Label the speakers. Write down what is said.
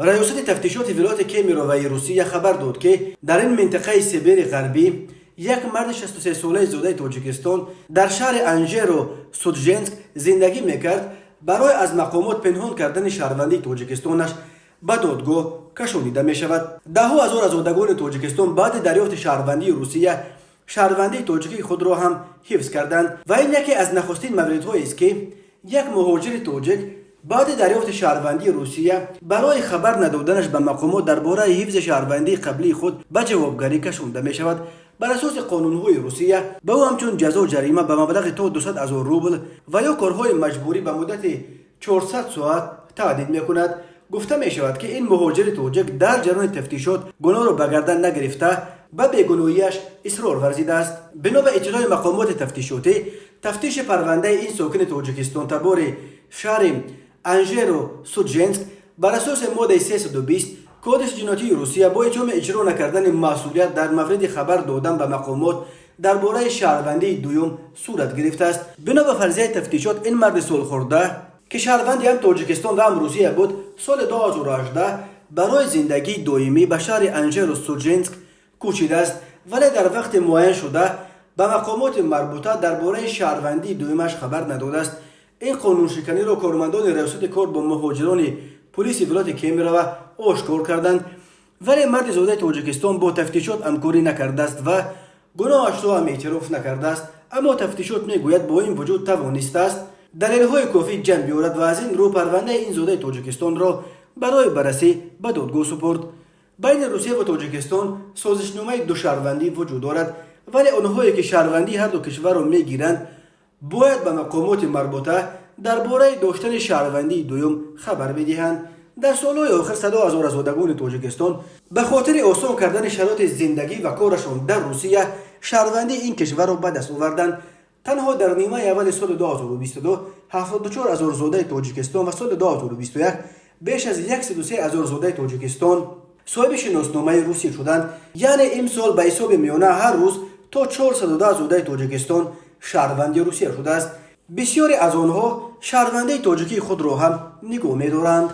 Speaker 1: Раёсати тафтишоти вилояти Кемероваи Русия хабар дод, ки дар ин минтақаи Сибири Ғарбӣ як марди 63-солаи зодаи Тоҷикистон дар шаҳри Анжеро Судженск зиндагӣ мекард, барои аз мақомот пинҳон кардани шаҳрвандии Тоҷикистонаш ба додгоҳ кашонида мешавад. Даҳҳо ҳазор аз зодагони Тоҷикистон баъди дарёфти шаҳрвандии Русия шаҳрвандии тоҷикии худро ҳам ҳифз карданд ва ин яке аз нахустин мавридҳоест, ки як муҳоҷири тоҷик баъди дарёфти шаҳрвандии Русия барои хабар надоданаш ба мақомот дар бораи ҳифзи шаҳрвандии қаблии худ ба ҷавобгарӣ кашонда мешавад. Бар асоси қонунҳои Русия ба ӯ ҳамчун ҷазо ҷарима ба маблағи то 200 ҳазор рубл ва ё корҳои маҷбурӣ ба муддати 400 соат таҳдид мекунад. Гуфта мешавад, ки ин муҳоҷири тоҷик дар ҷараёни тафтишот гуноҳро ба гардан нагирифта, ба бегуноҳиаш исрор варзидааст. Бино ба иттилои мақомоти тафтишотӣ, тафтиши парвандаи ин сокини тоҷикистонтабори шаҳри Анжеро Судженск бар асоси моддаи 320 Кодекси ҷиноятии Русия бо иттиҳоми иҷро накардани масъулият дар мавриди хабар додан ба мақомот дар бораи шаҳрвандии дуюм сурат гирифтааст. Бино ба фарзияи тафтишот, ин марди солхӯрда, ки шаҳрванди ҳам Тоҷикистон ва ҳам Русия буд, соли 2018 барои зиндагии доимӣ ба шаҳри Анжеро Судженск кӯчидааст, вале дар вақти муайяншуда ба мақомоти марбута дар бораи шаҳрвандии дуюмаш хабар надодааст. Ин қонуншиканиро кормандони Раёсати кор бо муҳоҷирони пулиси вилояти Кемерова ошкор карданд, вале марди зодаи Тоҷикистон бо тафтишот ҳамкорӣ накардааст ва гуноҳашро ҳам эътироф накардааст. Аммо тафтишот мегӯяд, бо ин вуҷуд тавонистааст далелҳои кофӣ ҷамъ биёрад ва аз ин рӯ парвандаи ин зодаи Тоҷикистонро барои баррасӣ ба додгоҳ супурд. Байни Русия ва Тоҷикистон созишномаи душаҳрвандӣ вуҷуд дорад, вале онҳое, ки шаҳрвандии ҳарду кишварро мегиранд, бояд ба мақомоти марбута дар бораи доштани шаҳрвандии дуюм хабар бидиҳанд. Дар солҳои охир садҳо ҳазор аз зодагони Тоҷикистон ба хотири осон кардани шароити зиндагӣ ва корашон дар Русия шаҳрвандии ин кишварро ба даст оварданд. Танҳо дар нимаи аввали соли 2022 74 ҳазор зодаи Тоҷикистон ва соли 2021 беш аз 103 ҳазор зодаи Тоҷикистон соҳиби шиносномаи русӣ шуданд. Яъне имсол ба ҳисоби миёна ҳар рӯз то 410 зодаи Тоҷикистон шаҳрванди Русия шудааст. Бисёре аз онҳо шаҳрвандии тоҷикии худро ҳам нигоҳ медоранд.